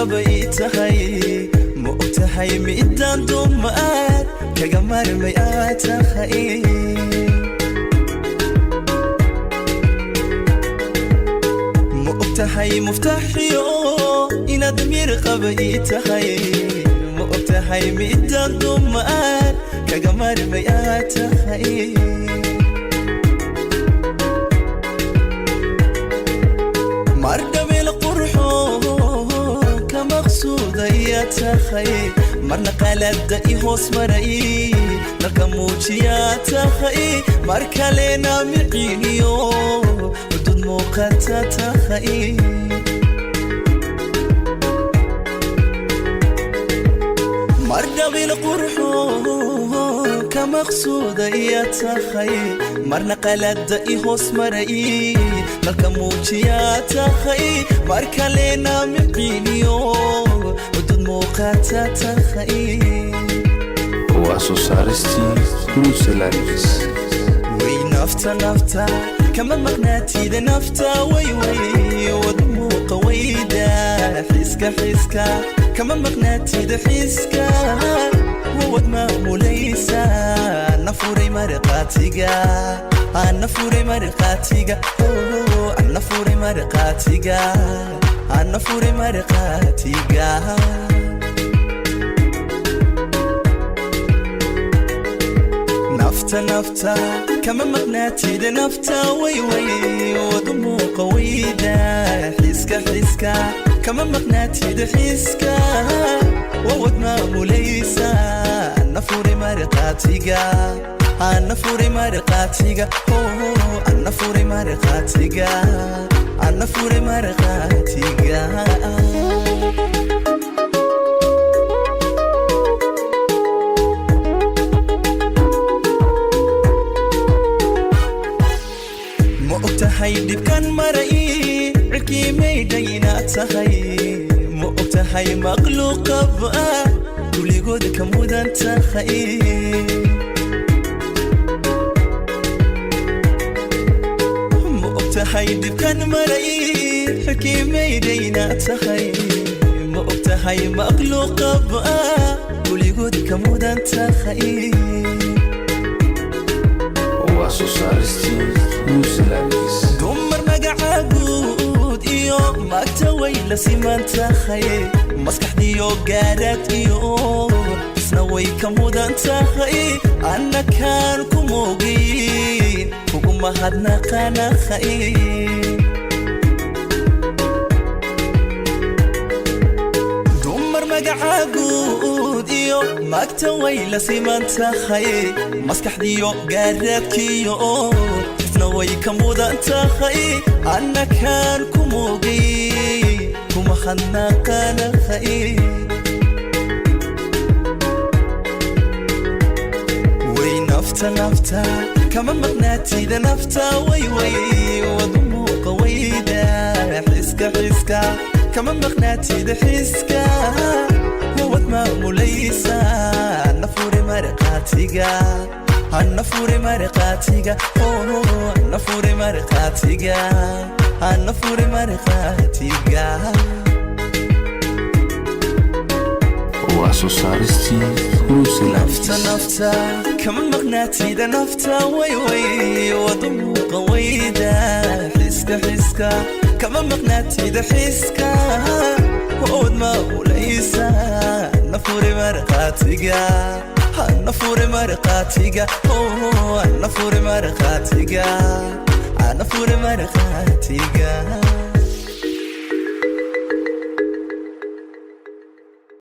qaba ii tahay. Ma og tahay midaan dumaad kaga marmay aad tahay? Ma og tahay muftaaxiyo inaad miyir qaba ii tahay? Ma og tahay midaan dumaad kaga marmay aad tahay? Mardhabeel qurxo ka maqsuudaya tahay, marna qalada i hoos maray marka muujiyaa tahay, mar kalena miciiniyo hudud muuqata tahay. Mardhabil qurxo ka maqsuudaya tahay, marna qalada i hoos maray marka muujiyaa tahay, mar kalena miciiniyo hudud muuqata tahay. Waa soo saaristii Bruselandis. Way nafta, nafta kama maqnaatida, nafta way way wad muuqa wayda, xiska, xiska kama maqnaatida, xiska wawad maamulaysa. Nafuray marqaatiga, ana furay marqaatiga, ana furay marqaatiga, ana furay marqaatiga. Nafta, nafta kama maqnaatida, nafta way way wad muuqa wayda, xiska, xiska kama maqnaatida, xiska wawad maamulaysa. Ana furay marqaatiga, ana furay marqaatiga, ana furay marqaatiga, ana furay marqaatiga. Ma og tahay dhibkan maray cirkii maydhay inaad tahay? Ma og tahay makhluuqaba kuligood ka mudan tahay? Ma og tahay dhibkan maray cirkii maydhay inaad tahay? Ma og tahay makhluuqaba kuligood ka mudan tahay? Waa soo saaristii Bruselandis. Dumar magaca guud iyo magta way la siman tahay, maskaxdiyo gaaraad iyo isna way ka mudan tahay. Annakaan ku moogin kugu mahadnaqanahay. Dumar magaca guud iyo magta way la siman tahay, maskaxdiyo gaaraadkiyo isna way ka mudan tahay. Annakaan ku moogay kuma hadnaqanahay. Way nafta, nafta kama maqnaatida, nafta way way wad muuqa wayda, xiska, xiska kama maqnaatida, xiska wawad maamulaysa. Nafuri marqaatiga, ana furay marqaatiga, ana furay marqaatiga, ana furay marqaatiga. Waa soo saaristii Bruselandis. Nafta, nafta kama maqnaatida, nafta way way wad muuqa wayda, xiska, xiska kama maqnaatida, xiska wawad maamulaysa. Nafuri marqaatiga, ana furay marqaatiga, ana furay marqaatiga, ana furay marqaatiga.